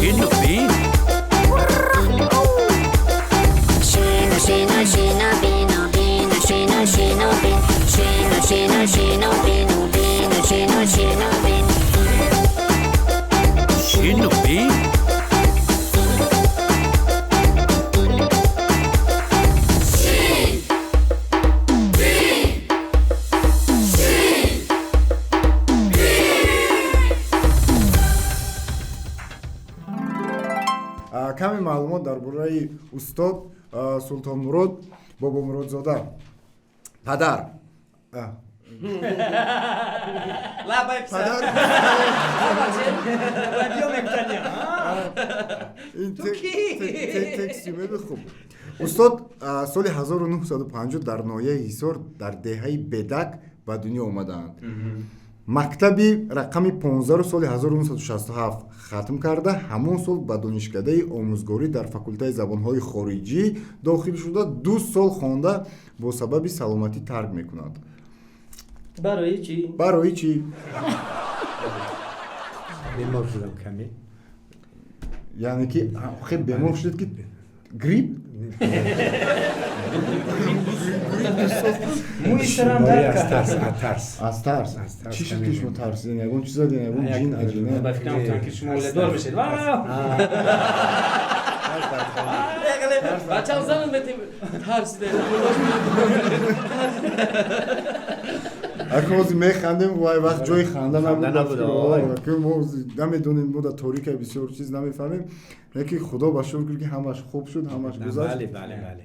Шину бин. Шину, шину, шину, бину, бину, шину, шину, бин. Шину, шину, шину, бину, бину, шину, шину, бин. Шину бин. Каме маълумот дар бораи устод Султонмурод Бобомуродзода. Падар Лабай писар. Падар. Биё мегуфтани. Ин Ту кӣ? Тексти меби хуб. Устод соли 1950 дар ноҳияи Ҳисор, дар деҳаи Бедак ба дунё омадаанд. Мактаби рақами 15-ро соли 1967 хатм карда, ҳамон сол ба донишкадаи омӯзгорӣ дар факултаи забонҳои хориҷӣ дохил шуда, 2 сол хонда, бо сабаби саломатӣ тарк мекунад. Барои чӣ? Барои чӣ? Бемор шудам каме. Яъне ки хел бемор шудед, ки грипп? Мӯи сарам Беморӣ дард аз кард. тарс, аз тарс. Аз тарс? Аз тарс. Чӣ шуд, каме. ки шумо тарсидед? Ягон чиз задед, ягон Як- ҷин аҷина? Ба фикрам гуфтам, ки шумо оиладор мешед. Вау! Бачам занам метим тарсиде. Ако ҳозир механдем, вай вақт ҷои ханда набуд. Ханда набуд, О, ой. ки мо намедонем, мо дар торика бисёр чиз намефаҳмем, лекин Худо ба шукр, ки ҳамаш хуб шуд, ҳамаш гузашт. Бале, бале, бале.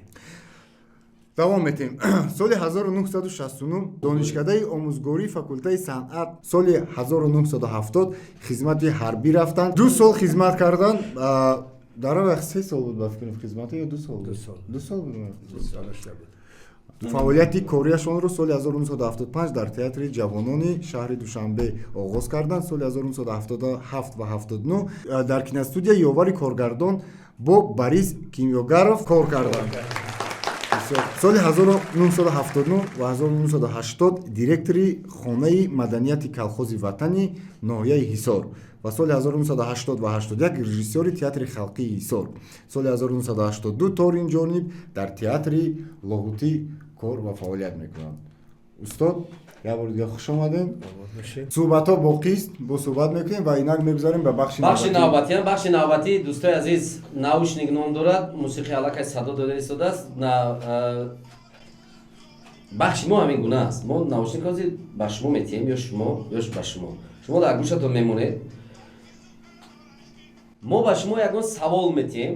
Давом метем. Соли 1969 донишкадаи омӯзгории факултаи санъат, соли 1970 хизмати ҳарбӣ рафтанд, 2 сол хизмат карданд. Дар он вақт 3 сол буд, ба фикрам, хизмата ё 2 сол буд? 2 сол. 2 сол буд. 2 сола шуда буд. Фаъолияти кориашонро соли 1975 дар театри ҷавонони шаҳри Душанбе оғоз карданд. Соли 1977 ва 79 дар киностудия ёвари коргардон бо Борис Кимёгаров кор карданд. Бисёр. Соли 1979 ва 1980 директори хонаи маданияти колхози Ватани ноҳияи Ҳисор ва соли 1980 ва 81 режиссёри театри халқии Ҳисор, соли 1982 то ин ҷониб дар театри Лоҳутӣ кор ва фаъолият мекунанд. Устод, як бори дигар хуш омадем. Суҳбатҳо боқист, бо суҳбат мекунем ва инак мегузарем ба бахши бахши навбатӣ. Навбатиам, бахши навбатӣ, дӯстои азиз, наушник ном дорад. Мусиқӣ аллакай садо дода истодааст. На бахши мо ҳамин гуна аст: мо наушник ҳозир ба шумо метиҳем, ё шумо, ё ба шумо. Шумо дар гӯшатон мемонед, мо ба шумо ягон савол метиҳем,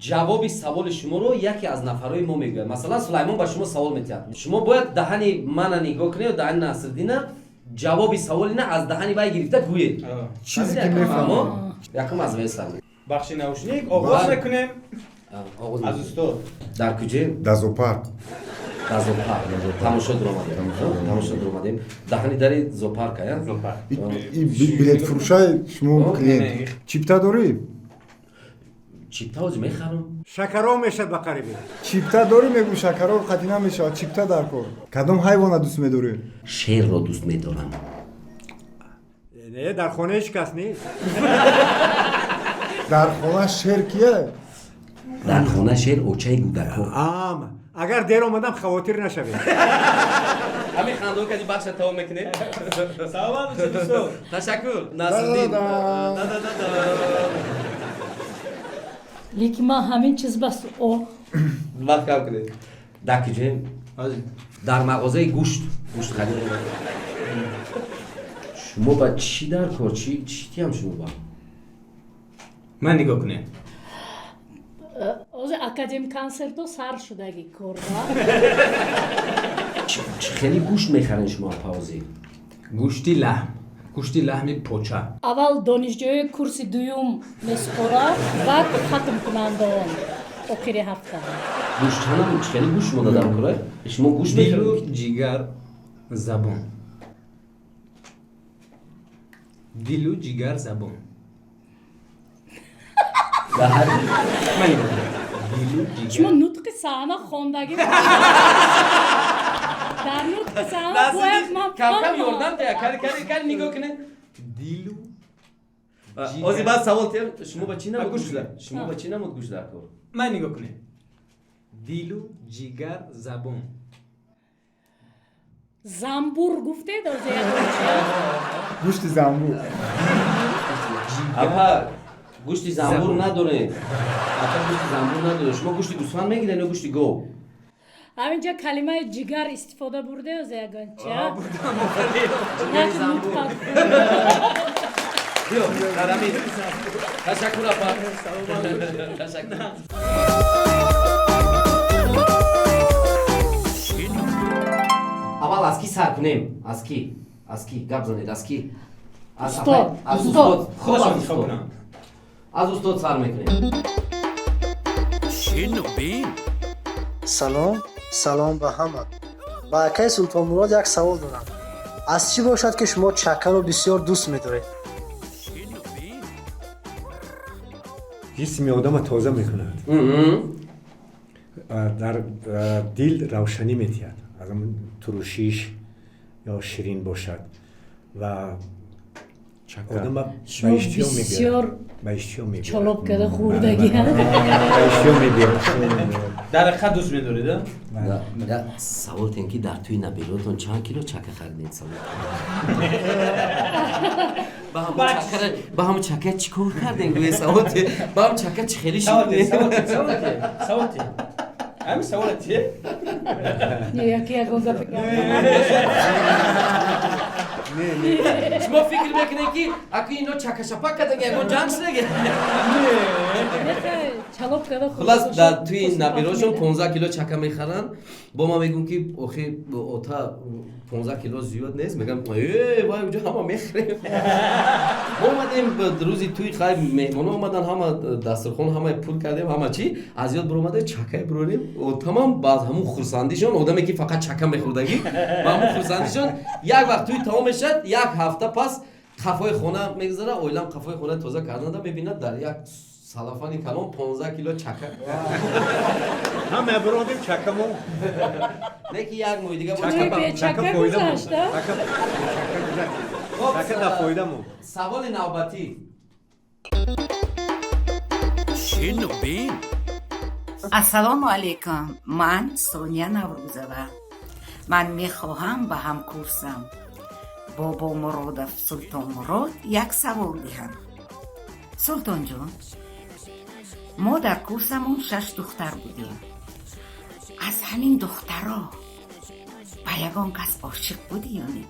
ҷавоби саволи шуморо яке аз нафарҳои мо мегӯяд. Масалан, Сулаймон ба шумо савол метиҳад, шумо бояд даҳани мана нигоҳ кунед ё даҳани Насриддина, ҷавоби саволина аз даҳани вай гирифта гӯед. Чизе ки мефаҳмам. Якум аз вай сар. Бахши наушник оғоз мекунем. Оғоз аз мекунем. устод. Дар куҷе? Дар зоопарк. Дар зоопарк тамошо дуромадем. Тамошо дуромадем, даҳани дари зоопарка я. Зоопарк. И билетфурӯшай шумо. О, клиент. Не. Чипта дорӣ? Чипта ҳозир мехарам. Шакаров мешад ба қарибӣ. Чипта дорӣ, мегӯ, шакаров қатӣ намешавад, чипта дар кор. Кадом ҳайвона дӯст медорӣ? Шерро дӯст медорам. Не, дар хона ҳеҷ кас нест. Дар хона шер кия? Дар хона шер очаи кӯдакҳо. Ам агар дер омадам, хавотир нашавед. Ҳамин хандо кади бахша тамом мекунем. Саломат бошед, устод. Ташаккур, Насриддин. Да-да-да. Да-да-да-да. Лекин ман ҳамин чиз бас о. Вақт кам кунед. Дар куҷоем? Дар мағозаи гӯшт, гӯшт харид. Шумо ба чӣ дар кор, чӣ чӣ тиям шумо ба? Ман нигоҳ кунем. Ҳозир академ консертҳо сар шудаги корба. Чӣ хеле гӯшт мехарен шумо, паози? Гӯшти лаҳм, гӯшти лаҳми поча. Аввал донишҷӯи курси дуюм месупорад, баъд хатмкунандаон охири ҳафта. Гӯшт чанам, чӣ хеле гӯшт шумо дар кора, шумо гӯшт дилу мехаред? Ҷигар, забон, дилу ҷигар, забон. Дар ҳар Ман нигоҳ кунем, дилу Шумо ҷигар. нутқи саҳна хондагӣ, дар нутқи саҳна бояд ман кам кам фаҳмам. ёрдам дея, кари кари кари, нигоҳ кунед. Дилу Ози баъд савол тиям, шумо ба чӣ намуд Гӯш гӯш кунед. Шумо ба чӣ намуд гӯш дар кор? Ман нигоҳ кунед. Дилу ҷигар, забон. Замбур гуфтед ози ягон чи? Гӯшти замбур. Апа, гӯшти замбур Забон. надорем. Апа, гӯшти замбур надорем. Шумо гӯшти гӯсфанд мегиред ё гӯшти гов? Ҳаминҷа калимаи ҷигар истифода бурде ози ягон чи? Ҷигари замбур. Биё, дар ҳамин. Ташаккур, апа, ташаккур. Аввал аз кӣ сар кунем? Аз кӣ, аз кӣ гап занед, аз кӣ? Аз Устод, аз устод. устод. Хуб, Худашон аз интихоб устод. кунанд. Аз устод сар мекунем. Салом, салом ба ҳама. Ба акаи Султонмурод як савол дорам: аз чӣ бошад, ки шумо чакаро бисёр дӯст медоред? Ҷисми одама тоза мекунад. Дар дил равшанӣ медиҳад, аз ҳамн турушиш ё ширин бошад ва одама ба Шумо иштиҳо бисёр мебиёрад, ба иштиҳо мебиёрад. чолоб карда хӯрдагӣ. Ба иштиҳо мебиёрад. Дар ҳақиқат дӯст медоред, а? Я савол тем, ки дар тӯи наберотон чанд кило чака харидед? Савол. Ба ҳамон чакара, ба ҳамон чака чӣ кор кардем? Гӯе савол те, ба ҳамон чака чӣ хеле Савол те, шуд? савол те, савол те, савол те. Ҳамин савол те. Не, яки ягон гапи. Шумо фикр мекунед, ки аку ино чакашапак кардаги, ягон ҷанг шудаги? Чалоб карда. Хулас, дар тӯи наберошон 15 кило чака мехаранд. Бо ман мегӯм, ки охи, ота, 15 кило зиёд нест? Мегам, э, вай, уҷо ҳама мехӯрем. Мо омадем рӯзи тӯи, хай, меҳмоно омадан, ҳама дастурхон ҳама пур кардем, ҳама чӣ аз ёд биромада, чакае бирорем. Тамом, баъд ҳамун хурсандишон, одаме ки фақат чака мехӯрдагӣ, ба ҳамун хурсандишон як вақт тӯи тамом мешавад, як ҳафта пас қафои хона мегузара, оилам қафои хона тоза карданда мебинад, дар як салафани калон 15 кило чака. Ҳама биродем чакамо. Не ки як моҳи дига. Чака бечака гузашта. Чака дар фоидамо. Саволи навбатӣ. Шину бин. Ассалому алайкум, ман Соня Наврӯзова. Ман мехоҳам ба ҳамкурсам Бобомуродов Султонмурод як савол диҳам. Султонҷон, мо дар курсамон шаш духтар будем. Аз ҳамин духтаро ба ягон кас ошиқ будӣ ё не?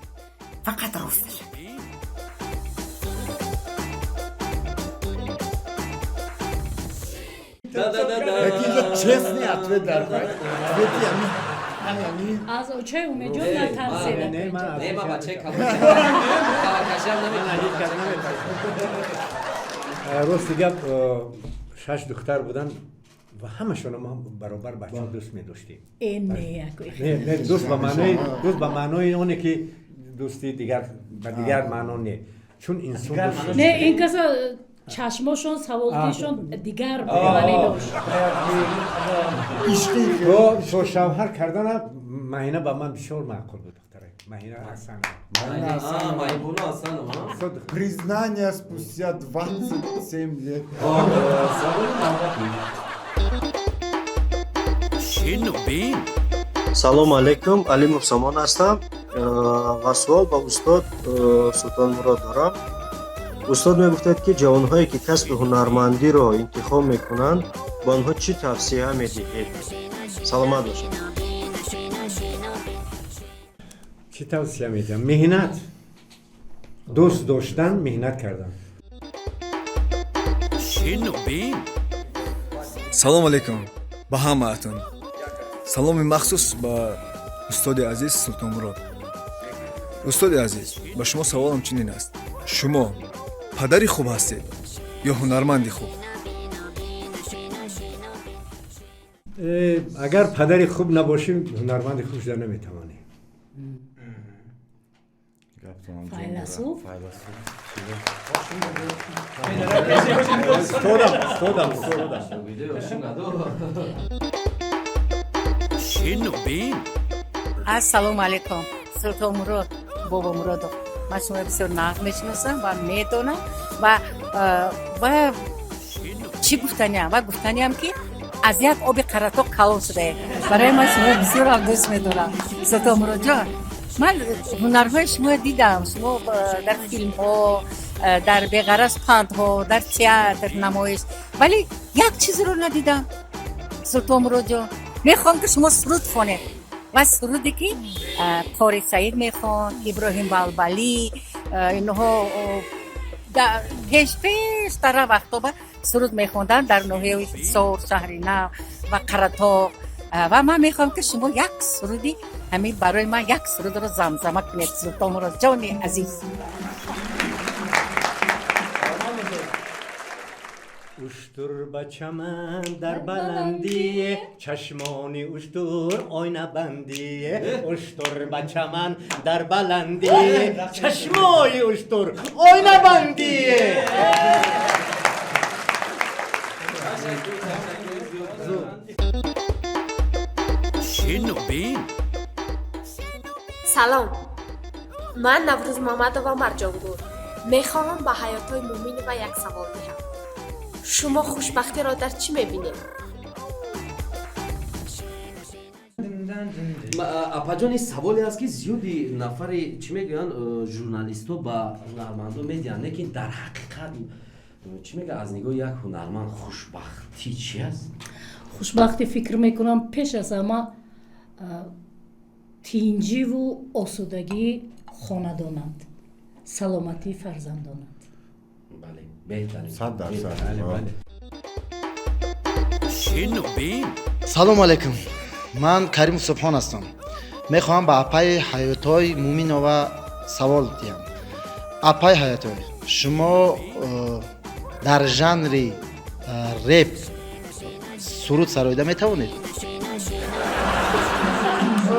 Фақат росташа. Честный ответ дар ответи ами. Аз очаи Умедҷон натарседа. Не, ма бачаи калакашиам наметавонам. Рости гап, шаш духтар буданд ва ҳамашонро мо баробар бачаҳо дӯст медоштем. Э, не. Не, не, дӯст ба маънои дӯст, ба маънои оне ки дӯсти дигар ба дигар маъно не, чун инсон дӯст. Не, ин каса чашмошон саволтишон дигар маъне дошт. То шавҳар кардана Маҳина ба ман бисёр маъқул буд, духтара Маҳина Ҳасан. Маҳибону Ҳасанова. Признание спустя 27 лет. Саволи навбатӣ. Шину бин. Салому алайкум, Алимов Сомон ҳастам ва суол ба устод Султонмурод дорам. Устод, мегуфтед, ки ҷавонҳое, ки касби ҳунармандиро интихоб мекунанд, ба онҳо чӣ тавсия медиҳед? Саломат бошед. Чӣ тавсия медиҳам? Меҳнат, дӯст доштан, меҳнат кардан. Шину бин. Салом алейкум ба ҳамаатон. Саломи махсус ба устоди азиз Султонмурод. Устоди азиз, ба шумо саволам чунин аст: шумо падари хуб ҳастед ё ҳунарманди хуб? Агар падари хуб набошӣ, ҳунарманди хуб шуда наметавонӣ. Файласуф. Устодам, устодам, устодам. Шину бин. Ассалому алайкум, Султонмурод Бобомуродов. Ман шуморо бисёр нағз мешиносам ва медонам ва Ва чӣ гуфтаниам? Ва гуфтаниам, ки аз як оби Қаратоқ калон шудаем. Барои ман шумо бисёрам дӯст медорам, Султонмуроджон. Ман ҳунарҳои шуморо дидам. Шумо дар филмҳо, дар беғараз пандҳо, дар театр намоиш, вале як чизро надидам, Султонмуроджон. Мехоҳам, ки шумо суруд хонед ва суруде, ки Қори Саид мехонд, Иброҳим Балбалӣ, инҳо пеш пештара вақтоба суруд мехонданд дар ноҳияи Ҳисор, Шаҳри Нав ва Қаратоқ. Ва ман мехоҳам, ки шумо як суруди ҳамин барои ман як сурудро замзама кунед, Султонмуроджони азиз. Уштур ба чаман дар баландие, чашмони уштур ойнабандие. Уштур ба чаман дар баландие, чашмои уштур ойнабандие. Шино бин. Салом, ман Наврӯз Мамадова Марҷонгул. Мехоҳам ба Ҳаётҳои Муъминова як савол диҳам. Шумо хушбахтиро дар чӣ мебинед? Апаҷон, ин саволе аст, ки зиёди нафари, чӣ мегӯянд, журналистҳо ба ҳунармандо медиҳанд, лекин дар ҳақиқат, чӣ мега, аз нигоҳи як ҳунарманд хушбахтӣ чи аст? Хушбахтӣ, фикр мекунам, пеш аз ҳама тинҷиву осудагии хонадонанд, саломатии фарзандонанд. Бале, беҳтарин. 100%. Бале. Шино бин. Салому алайкум, ман Каримов Субҳон ҳастам. Мехоҳам ба апаи Ҳаётой Муминова савол диҳам. Апаи Ҳаётой, шумо дар жанри реп суруд сароида метавонед?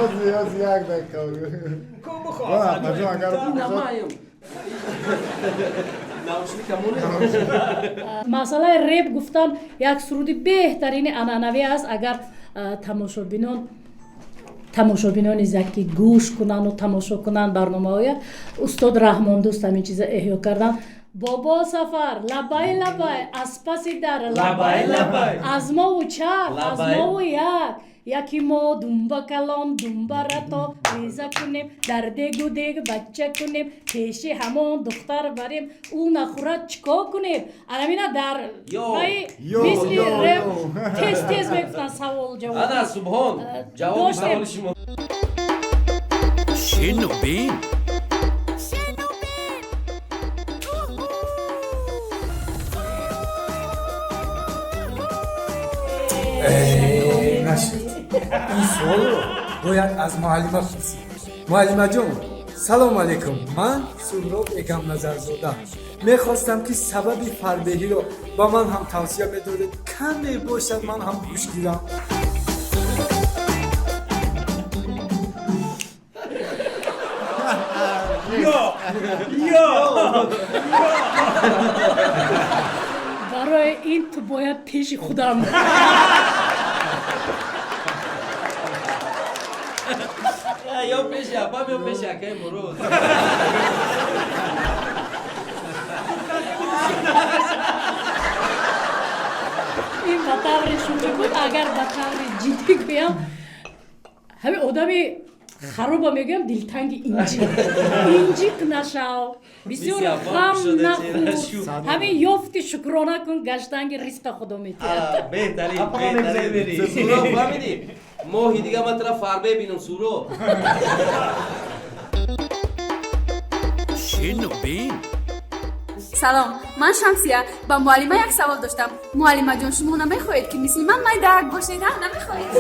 Ози, як дақиқа. Апаҷон, агар Намаем. Наушника монед. Масъалаи реп гуфтан, як суруди беҳтарини анъанавӣ аст. Агар тамошобинони заки гӯш кунанду тамошо кунанд барномаҳоя, устод Раҳмондӯст ҳамин чиза эҳё кардан. Бобо Сафар, лабай, лабай, аз паси дар лабай, лабай. Аз мову чап, аз Лабай. мову як яки мо думба калон, думба рато реза кунем, дар дегу дег бача кунем, пеши ҳамон духтар барем, ӯ нахӯрад, чикор кунем? Анамина дар Йо. вай Йо, мисли йо, реп йо. тез тез мегуфтанд, савол ҷавоб. Ана, Субҳон, ҷавоби доштем. саволи шумо. Шино бин. Нашуд. Ин суолро бояд аз муаллима пурсид. Муаллимаҷон, салому алайкум, ман Суҳроб Эгамназарзода. Мехостам, ки сабаби фарбеҳиро ба ман ҳам тавсия медодед, каме бошад ман ҳам гӯш гирам. Ё, ё. Барои ин ту бояд пеши худам. Ё пеши апам, ё пеши акаи Мурод. Ин ба таври шӯхӣ буд. Агар ба таври ҷиддӣ гӯям, ҳамин одами хароба мегӯям, дилтанги инҷиқ инҷиқ нашав, бисёр Мисли апам ғам шуда нахӯр. чеҳрашӯ. Ҳамин ёфти шукрона кун, гаштанги ризқа Худо метиҳад. Беҳтарин. Апа, Беҳтарин. мегузарем. Суро, фаҳмидӣ, моҳи дига ман тура фарбе бинам, Суро. Шино бин. Салом, ман Шамсия. Ба муаллима як савол доштам. Муаллимаҷон, шумо намехоҳед, ки мисли ман майдаак бошед, а? Намехоҳед?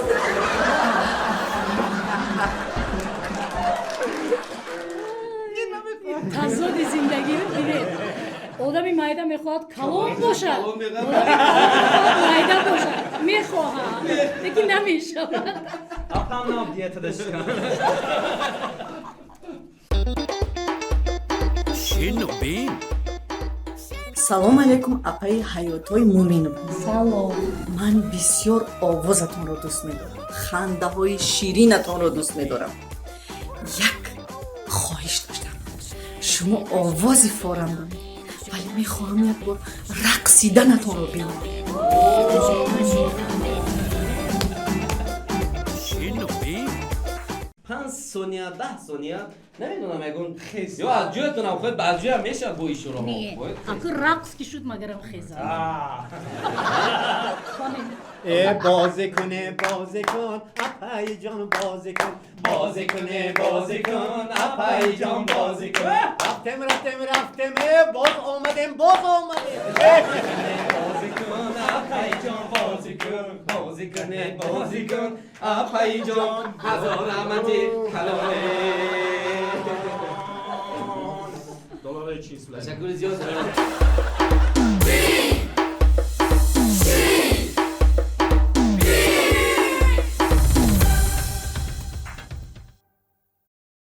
Тазоди зиндагӣ бинед: одами майда мехоҳад калон бошад, Калон мехоҳад. одами калон мехоҳад майда бошад. Мехоҳад, лекин намешавад. Апам нам диетада шикан. Шино бин. Салом алейкум, апаи Ҳаётҳои Муминова. Салом. Ман бисёр овозатонро дӯст медорам, хандаҳои ширинатонро дӯст медорам. Як хоҳиш доштам. Шумо овози форам доред. Вале мехоҳам як бор рақсиданатонро бинам. 5 сония, 10 сония, намедонам, ягон ё аз ҷоятонам хоҳед, аз ҷоям мешавад бо ишораҳо. Не, аку рақс ки шуд, магарам хезам. Э, бозӣ куне, бозӣ кун, апайҷон, бозӣ кун, бозӣ куне, бозӣ кун, апайҷон, бозӣ кун. Рафтем, рафтем, рафтем, э, боз омадем, боз омадем. Бозӣ кун, апайҷон, бозӣ кун, бозӣ куне, бозӣ кун, апайҷон, ҳазор раҳмати калоне. Долларои чиз. Ташаккури зиёд.